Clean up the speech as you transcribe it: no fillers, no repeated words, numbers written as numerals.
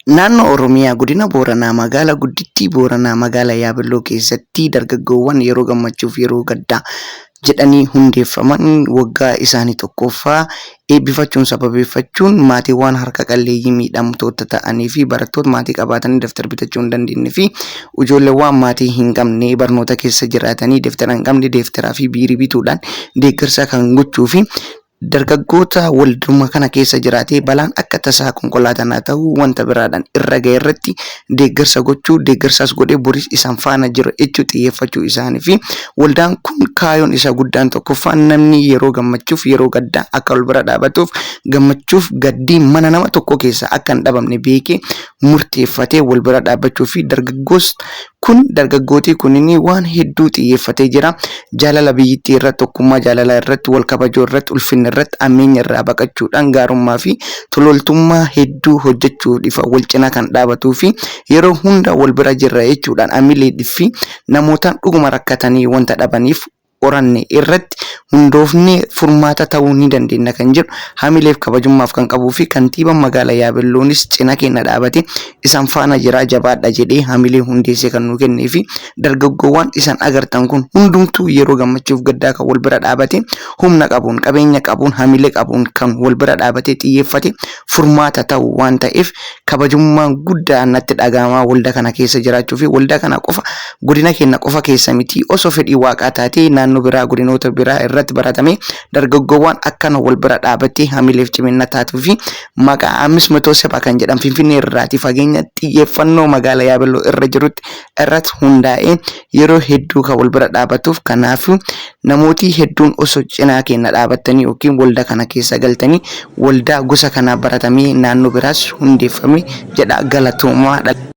Naannoo Oromiyaa godina Booranaa magaalaa guddittii Booranaa magaalaa Yaabelloo keessatti dargaggoowwan yeroo gammachuuf yeroo gaddaa jedhanii hundeeffaman waggaa isaanii tokkoffaa eebbifachuun sababeeffachuun maatiiwwan harka qalleeyyii miidhamtoota ta'anii fi barattoota maatii qabaatanii daftara bitachuu hin dandeenye fi ijoolleewwan maatii hin qabne barnoota keessa jiraatanii daftara hin qabne daftaraa fi biirii bituudhaan deeggarsa kan gochuu fi dargaggoota walduma kana keessa jiraatee balaan akka tasaa konkolaataan haa ta'u wanta biraadhaan irra ga'e irratti deeggarsa gochuu, deeggarsaas godhee boris isaan faana jira jechuu xiyyeeffachuu isaanii fi waldaan kun kaayoon isaa guddaan tokkoffaan namni yeroo gammachuuf yeroo gaddaa akka wal bira dhaabatuuf, gammachuuf gaddii mana nama tokko keessa akka hin dhabamne beekee murteeffatee wal bira dhaabbachuu fi dargaggoos kun dargaggootii kunniin waan hedduu xiyyeeffatee jira. Jaalala biyyittii irratti, tokkummaa jaalalaa irratti, wal kabajuu irratti, ulfinna irratti, ammeenya irraa baqachuudhaan gaarummaa fi tololtummaa hedduu hojjechuuf ifa wal cinaa kan dhaabatuu fi yeroo hunda wal bira jirra jechuudhaan amilee fi namootaan dhuguma rakkatanii wanta dhabaniif qoranne irratti hundoofnee furmaata ta'uu ni dandeenya kan jedhu hamileef kabajummaaf kan qabuu fi kantiibaan magaalaa Yaabelloonis cina keenya dhaabate isaan faana jiraa jabaadha jedhee hamilee hundeessee kan nu kennee fi dargaggoowwan isaan agartan kun hundumtuu yeroo gammachuuf gaddaa kan wal bira dhaabate, humna qabuun, qabeenya qabuun, hamilee qabuun kan wal bira dhaabatee xiyyeeffate furmaata ta'u waan ta'eef kabajummaan guddaa natti dhaga'amaa waldaa kana keessa jiraachuu fi waldaa kana qofa godina keenya qofa keessa miti, osoo fedhii waaqaa taatee naannoo biraa, godinoota biraa irratti baratamee dargaggoowwan akkana wal bira dhaabattee hamileef cimina taatuu fi maqaa Amis Metoo Seba kan jedhan Finfinnee irraati fageenya xiyyeeffannoo magaalaa Yaabelloo irra jirutti irratti hundaa'ee yeroo hedduu kan wal bira dhaabatuuf. Kanaafuu namootii hedduun osoo cinaa keenya dhaabattanii yookiin waldaa kana keessa galtanii waldaa gosa kanaa baratamee naannoo biraas hundeeffame jedha. Galatoomaa.